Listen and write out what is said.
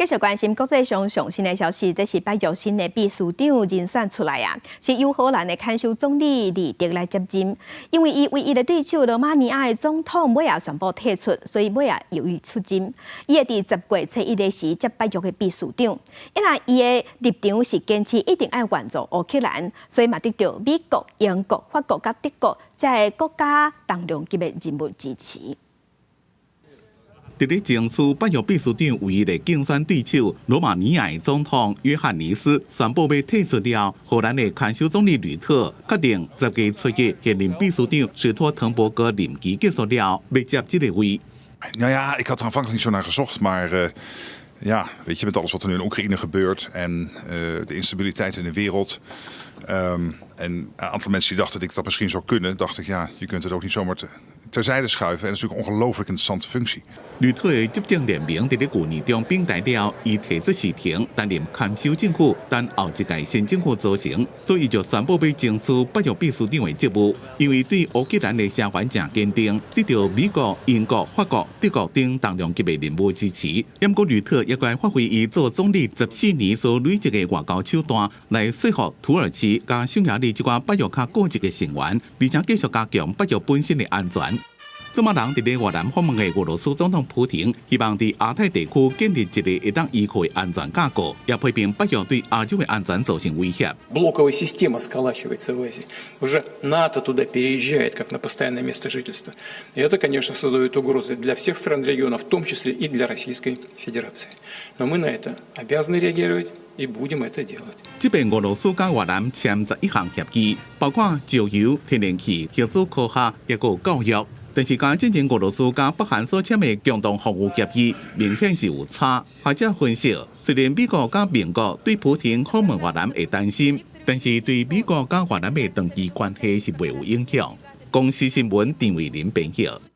繼續關心國際上上新的消息，這是北約新的秘書長人選出來啊，是由荷蘭的看守總理呂特來接任。因為伊唯一的對手羅馬尼亞的總統尾仔宣布退出，所以尾仔由伊出任。伊會佇10月初一日時接北約的秘書長。因為伊的立場是堅持一定愛援助烏克蘭，所以嘛得到美國、英國、法國佮德國這个國家重量級的人物支持。佇咧爭取北約秘書長唯一的競選對手羅馬尼亞的總統約翰尼斯宣布欲退出了，荷蘭的看守總理呂特確定10月初一現任秘書長史托滕伯格任期結束了，欲接這个位。 Nou ja, ik had er aanvankelijk niet zo naar gezocht, maar ja, weet je, met alles wat er nu in Oekraïne gebeurt en de instabiliteit in de wereld. En een aantal mensen die dachten dat ik dat misschien zou kunnen, dacht ik, ja, je kunt het ook niet zomaar terzijde schuiven. En dat is natuurlijk een ongelooflijk interessante functie. 呂特的執政聯盟佇咧舊年中反台了，伊提出辭呈擔任看守政府，等後一屆新政府組成，所以就宣布欲爭取北約秘書長的職務。因為對烏克蘭的聲援誠堅定，得到美國、英國、法國、德國等重量級的人物支持。毋過呂特也該發揮伊做總理14年所累積的外交手段，來說服土耳其佮匈牙利這寡北約較固執的成員，而且繼續加強北約本身的安全。這馬人佇咧越南訪問的俄羅斯總統普廷，希望佇亞太地區建立一个會當依靠的安全架構，也批評北約對亞洲的安全造成威脅。 Блоковая система сколачивается в Азии. Уже НАТО туда переезжает, как на постоянное место жительства. И это, конечно, создает угрозы для всех стран региона, в том числе и для Российской Федерации. Но мы на это обязаны реагировать и будем это делать. 這擺俄羅斯佮越南簽11項協議，包括石油、天然氣、核子科學，抑閣有教育。但是，佮進前俄羅斯佮北韓所簽的共同防禦協議，明顯是有差。學者分析，雖然美國佮盟國對普廷訪問越南會擔心，但是對美國佮越南的長期關係是袂有影響。公視新聞陳慧琳編譯。